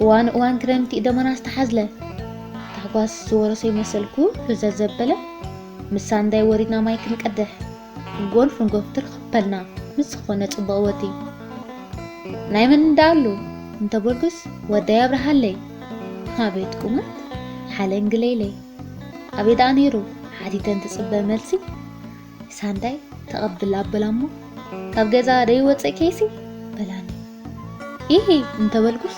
እዋን እዋን ክረምቲ ደመና ዝተሓዝለ፣ ታሕጓስ ዝወረሶ ይመሰልኩ፣ ህዘዝ ዘበለ፣ ምስ ሳንዳይ ወሪድና ማይ ክንቀድሕ፣ ጎንፍ ንጎፍትር ክበልና፣ ምስ ዝኾነ ጽቡቕ ወዲ። ናይ መን እንዳኣሉ እንተበልኩስ፣ ወዳይ ኣብርሃለይ። ኣቤት ቁመት፣ ሓለንግለይለይ። ኣበይ ደኣ ነይሩ? ሓቲተን ትጽበ መልሲ። ሳንዳይ ተቐብል ኣበላ እሞ፣ ካብ ገዛ ደይወጽእ ከይሲ በላኒ። ኢሂ እንተበልኩስ፣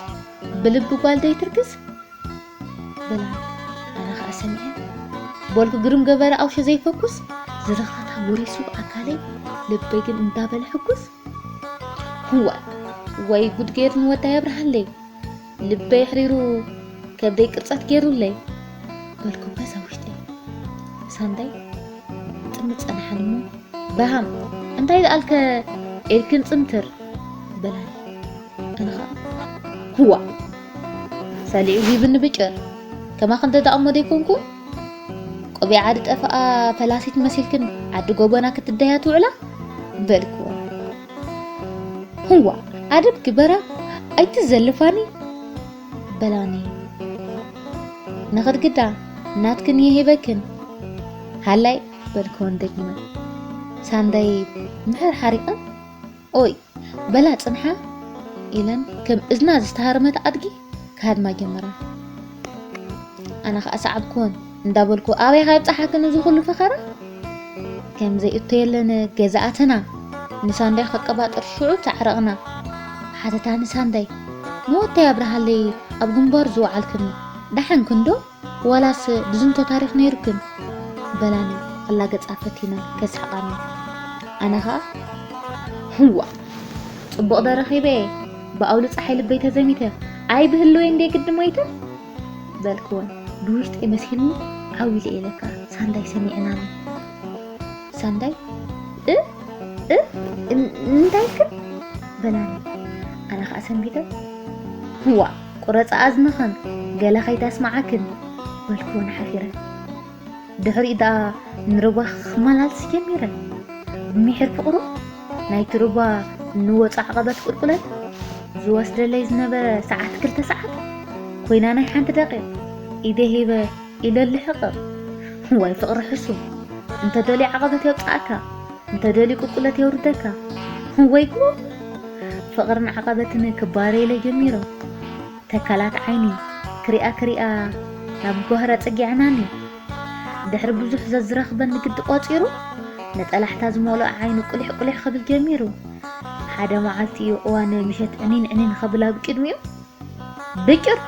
ብልቢ ጓል ደይትርክስ በላኒ። ኣነ ኸኣ ሰሚዐ በልኩ፣ ግርም ገበረ ኣውሸ ዘይፈኩስ፣ ዝረኸታ ወሪሱ ኣካለይ፣ ልበይ ግን እንዳበለ ሕጉስ። ዋይ፣ ወይ ጉድ ገይሩኒ ወዳይ ኣብርሃለይ። ልበይ ኣሕሪሩ ከብደይ ቅርጸት ገይሩለይ በልኩ በዛ ውሽጠይ። ሳንዳይ ጥምት ጸንሓኒ እሞ፣ በሃም እንታይ ደኣልከ ኢልክን ጽንትር በላኒ። ኣነ ኸኣ፣ ህዋ፣ ሰሊዑ ሂብኒ ብጭር፣ ከማኽን ተዳእሞ ደይኮንኩ፣ ቆቢዓ ዝጠፍኣ ፈላሲት መሲልክን ዓዲ ጎቦና ክትደያ ትውዕላ በልክዎ። ህዋ፣ ኣደብ ግበራ፣ ኣይትዘልፋኒ በላኒ። ንኽድግዳ ናትክን ይህበክን። ሃላይ በልክወን ደጊመ። ሳንዳይ ምሕር ሓሪቐን፣ ኦይ በላ ጽንሓ ኢለን ከም እዝና ዝተሃርመት ኣድጊ ክሃድማ ጀመራ። ኣነ ኸኣ ሰዓብክወን እንዳበልኩ፣ ኣበይ ኸ ይብጽሓክን እዚ ኹሉ ፈኸራ? ከም ዘይእቶ የለን ገዛ ኣተና። ንሳንዳይ ከቀባጥር ሽዑ ተዓረቕና። ሓተታ ንሳንዳይ፣ ንወደይ ኣብርሃለይ ኣብ ግንባሩ ዝወዓልክን ደሓንክን ዶ? ዋላስ ብዝንቶ ታሪኽ ነይሩክን? በላኒ ክላገጻ ፈቲነን ከስሕቓኒ። ኣነ ኸኣ፣ ህዋ፣ ጽቡቕ ዶ ረኺበ? ብኣውሊ ጸሓይ ልበይ ተዘሚተ፣ ኣይ ብህልወይ እንዴ ግዲ ሞይተ? በልክወን ብውሽጠይ መሲልኒ ዓው ኢለ ኢለካ ሳንዳይ ሰሚዐናኒ። ሳንዳይ፣ እ? እ? እን-፣ እንታይ ኢልክን? በላኒ። ኣነ ኸኣ ሰንቢደ፣ ህዋ፣ ቁረጻ ኣዝንኽን፣ ገለ ኸይተስምዓክን፣ በልክወን ሓፊረ። ድሕሪኡ ደኣ ንሩባ ክመላልስ ጀሚረ። ብሚሒር ፍቕሩ ናይቲ ሩባ ንወጹ ዓቐበት ቁልቁለት ዝወስደለይ ዝነበረ ሰዓት ክልተ ሰዓት ኮይና ናይ ሓንቲ ደቂቕ ኢደ ሂበ ኢለሉ ሕቕቕ። ዋይ ፍቕሪ ሕሱም! እንተ ደልዩ ዓቐበት የውጽኣካ፣ እንተ ደልዩ ቁልቁለት የውርደካ። ወይ ጉድ! ፍቕርን ዓቐበትን ክባረዩለይ ጀሚሮም። ተካላት ዓይኒ ክሪኣ ክሪኣ ናብ ጓህራ ጽጊዐናኒ። ድሕሪ ብዙሕ ዘዝረኽበኒ ግዲ ቆጺሩ፣ ንጠላሕታ ዝመልኦ ዓይኑ ቁሊሕ ቁሊሕ ክብል ጀሚሩ። ሓደ መዓልቲ እዩ እዋን ምሸት ዕኒን ዕኒን ኸብል ኣብ ቅድሚኡ፣ "ብጭር!"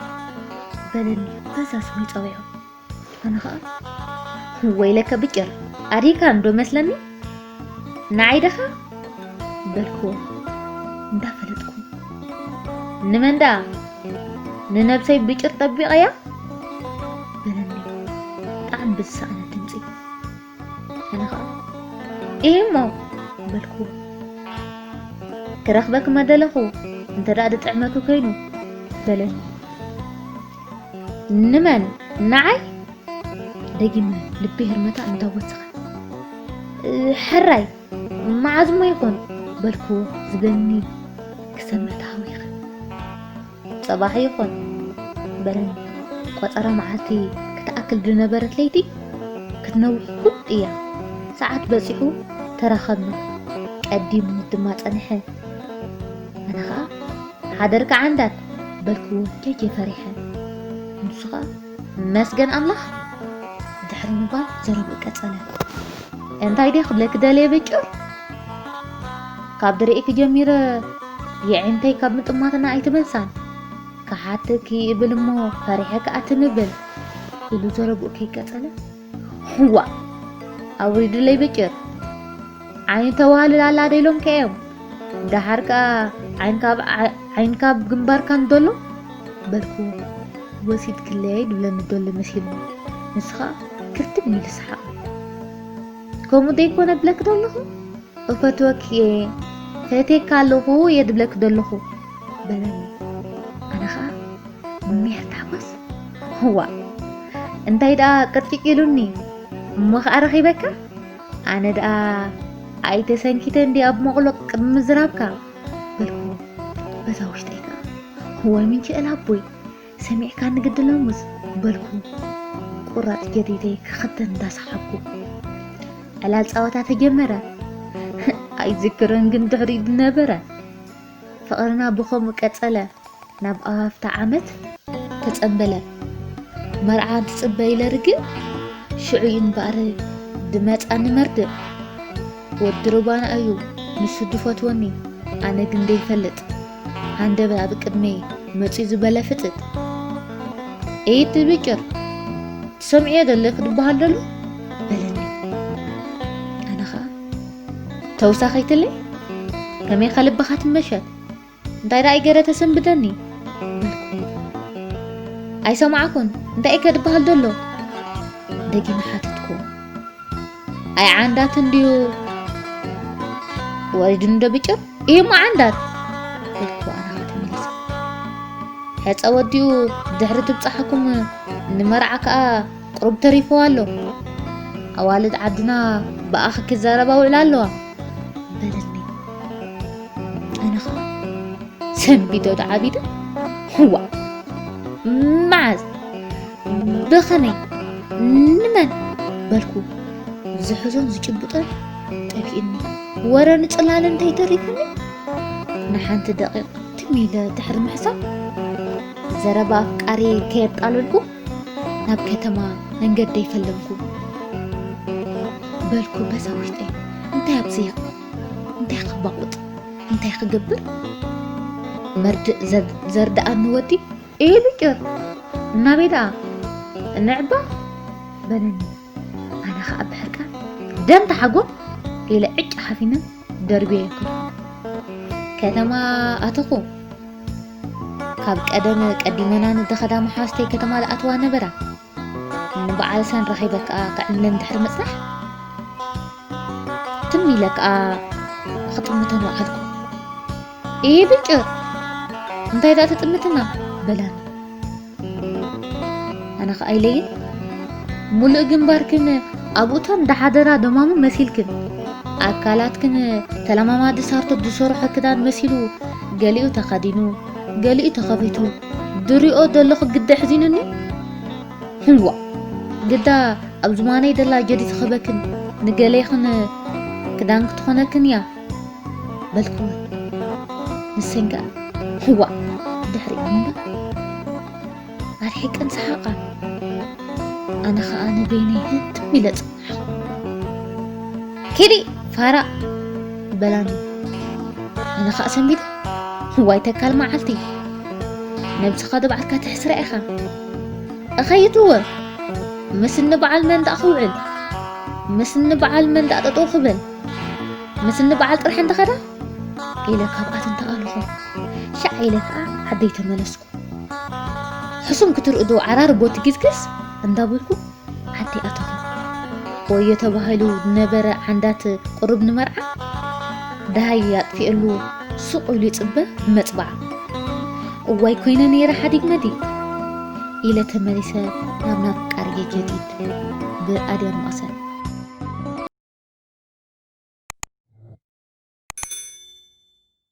በለኒ በዛ ስመይ ጸዊዑ። ኣነ ኸኣ፣ "ወይለከ ብጭር፣ ኣሪካ እንዶ መስለኒ? ንዓይ ደኻ?" በልክዎ እንዳፈለጥኩ። "ንመን ደኣ? ንነብሰይ ብጭር ጠቢቐያ?" በለኒ ብጣዕሚ ብዝሰኣነ ድምጺ። ኣነ ኸኣ፣ "ኢሂ እሞ" በልክዎ። "ክረኽበኪ መደለኹ፣ እንተ ደኣ ድጥዕመኪ ኮይኑ" በለኒ። "ንመን? ንዓይ?" ደጊመ ልቢ ህርመታ እንዳወሰኸ። "እ፣ ሕራይ፣ መዓዝ እሞ ይኾን?" በልክዎ ዝብለኒ ክሰምዕ ተሃዊኸ። "ጸባሕ ይኾን" በለኒ። ቆጸራ መዓልቲ ክትኣክል ዝነበረት ለይቲ ክትነውሕ ኩል እያ። ሰዓት በጺሑ ተራኸብና። ቀዲሙ ድማ ጸንሐ። ኣነ ኸኣ፣ "ሓደርካ ዓንዳት" በልክዎ ጀጀ ፈሪሐ። ንሱ ኸኣ፣ "መስገን ኣምላኽ" ድሕሪ ምባል ዘረብኡ ቀጸለ። "እንታይ ድየ ክብለኪ ደልየ ብጭር? ካብ ድርእኪ ጀሚረ የዒንተይ ካብ ምጥማትና ኣይትመልሳን። ክሓተኪ እብል እሞ ፈሪሐ ክኣ ትም እብል" ኢሉ ዘረብኡ ከይቀጸለ፣ "ህዋ! ኣውሪድለይ ብጭር! ዓይኒ ተዋህልል ኣላ ዶ ኢሎምካ እዮም? ደሓር ከኣ ዓይንካ ኣብ ዓ-፣ ዓይንካ ኣብ ግንባርካ እንዶ ኣሎ?" በልክዎ። "ወሲድክለይ ድብለኒ ደሎ መሲልኒ። ንሱ ኸኣ ክርትም ኢሉ ሰሓቐ። ከምኡ ደይኮነ እብለኪ ደለኹ? እፈትወኪ እየ፣ ፈትየካ ኣለኹ እየ ድብለኪ ደለኹ" በለኒ። ኣነ ኸኣ ብሚሕር ታሕጓስ፣ "እዋ፣ እንታይ ደኣ ቅርጭጭ ኢሉኒ፣ እሞ ኸኣ ረኺበካ? ኣነ ደኣ ኣይተሰንኪተ እንዲ ኣብ መቕሎ ቅድሚ ምዝራብካ" በልኩ። በዛ ውሽጠይ ከኣ፣ "እዋይ ምንችእል ኣቦይ፣ ሰሚዕካ ንግዲ ሎሙስ በልኩ። ቁራጽ ጀዲደይ ክኽተን እንዳሰሓብኩ። ዕላል ጸወታ ተጀመረ። ኣይዝክርን ግን ድሕሪኡ ዝነበረ ፍቕርና ብኸምኡ ቀጸለ። ናብ ኣዋፍታ ዓመት ተጸንበለ። መርዓ እንትጽበ ኢለ ርግእ ሽዑ እዩ እምበኣር ድመጻኒ መርድእ። ወዲ ሩባና እዩ ንሱ ድፈትወኒ ኣነ ግን ደይፈልጥ። ሃንደበት ኣብ ቅድመይ መጺኡ ዝበለ ፍጥጥ። ኤት ብጭር ትሰምዕዮ ዘለኺ ድበሃል ደሎ በለኒ። ኣነ ኸኣ ተውሳኺትለይ ከመይ ከልብኻ ትመሸት እንታይ ደኣ ይገረ ተሰንብደኒ በልኩ። ኣይሰማዕኩን እንታይ እከ ድበሃል ደሎ ደጊመ ሓተትኩ። ኣይ ዓንዳት እንድዩ ወሪድኒ ዶ ብጭር እዩ እሞ ዓንዳት በልኩ ኣነ ኸኣ ተመሊሰ። ሕጸ ወዲኡ ድሕሪ ትብጻሕኩም ንመርዓ ከኣ ቁሩብ ተሪፍዋ ኣሎ። ኣዋልድ ዓድና ብኣኺ ክዛረባ ውዕላ ኣለዋ በለኒ። ኣነ ኸኣ ሰንቢደ ዶ ዓቢደ? ዋእ መዓዝ ብኸመይ ንመን በልኩ። ዝሕዞን ዝጭብጦን ጠፊእኒ። ወረ ንጽላለ እንተይተሪፍኒ ንሓንቲ ደቂቕ ትም ኢለ ድሕሪ ምሕሳብ ዘረባ ኣፍቃሪ ከየጣለልኩ ናብ ከተማ መንገደይ ፈለምኩ። በልኩ በዛ ውሽጠይ እንታይ ኣብዝየ እንታይ ክባቑጥ እንታይ ክገብር መርድእ ዘርድኣኒ ወዲ እዩ ብጭር እናበይ ደኣ እንዕባ በለኒ። ኣነ ኸኣ ብሕርቃን ደም ተሓጎም ኢለ ዕጭ ሓፊነ ደርብየ ይኩር ከተማ ኣተኹ። ካብ ቀደም ቀዲመና ንደኸዳ መሓዝተይ ከተማ ዝኣትዋ ነበራ። ንበዓል ሰን ረኺበ ከኣ ክዕልለን ድሕሪ ምጽናሕ ትም ኢለ ከኣ ክጥምተን ወዓልኩ። ኤ ብጭር እንታይ ደኣ ትጥምትና በላኒ። ኣነ ኸኣ ኢለየን ሙሉእ ግንባርክን ኣብኡተን ደሓደራ ደማሙ መሲልክን ኣካላትክን ተለማማዲ ሳርቶት ዝሰርሖ ክዳን መሲሉ ገሊኡ ተኸዲኑ ገሊኡ ተኸፊቱ ድሪኦ ዘለኹ ግዲ ኣሕዚኑኒ። ህዋ ግዳ ኣብ ዝማነይ ደላ ጀዲ ትኸበክን ንገሌኽን ክዳን ክትኾነክን እያ በልክወን። ንሰን ከኣ ህዋ ድሕሪኡ እምበር ኣርሒቀን ሰሓቓ። ኣነ ኸኣ ንበይነይ ህትም ኢለ ጸናሕኩ። ኪዲ ፋራ በላኒ። ኣነ ኸኣ ሰንቢደ ዋይ ተካል መዓልቲ ነብስኻ ዶ ባዕልካ ትሕስራ ኢኻ። እኸይትወ ምስኒ በዓል መን ደኣ ክውዕል ምስኒ በዓል መን ደኣ ጠጠው ክብል ምስኒ በዓል ጥራሕ እንተኸዳ ኢለ ካብኣተን ተቓለኹ። ሻዕ ኢለ ከኣ ዓደይ ተመለስኩ። ሕሱም ክትርኢ ዶ ዓራርቦ ትጊዝግዝ እንዳበልኩ ዓደይ ኣተኹ። ወዮ ተባሂሉ ዝነበረ ዓንዳት ቁሩብ ንመርዓ ደሃይ ኣጥፊኤሉ ሱቕ ኢሉ ይጽበ ብመጽባዓ። እዋይ ኮይነ ነይረ ሓዲግ መዲግ ኢለ ተመሊሰ ናብ ናፍቃርየ ጀዲድ ብኣድያም መቕሰን።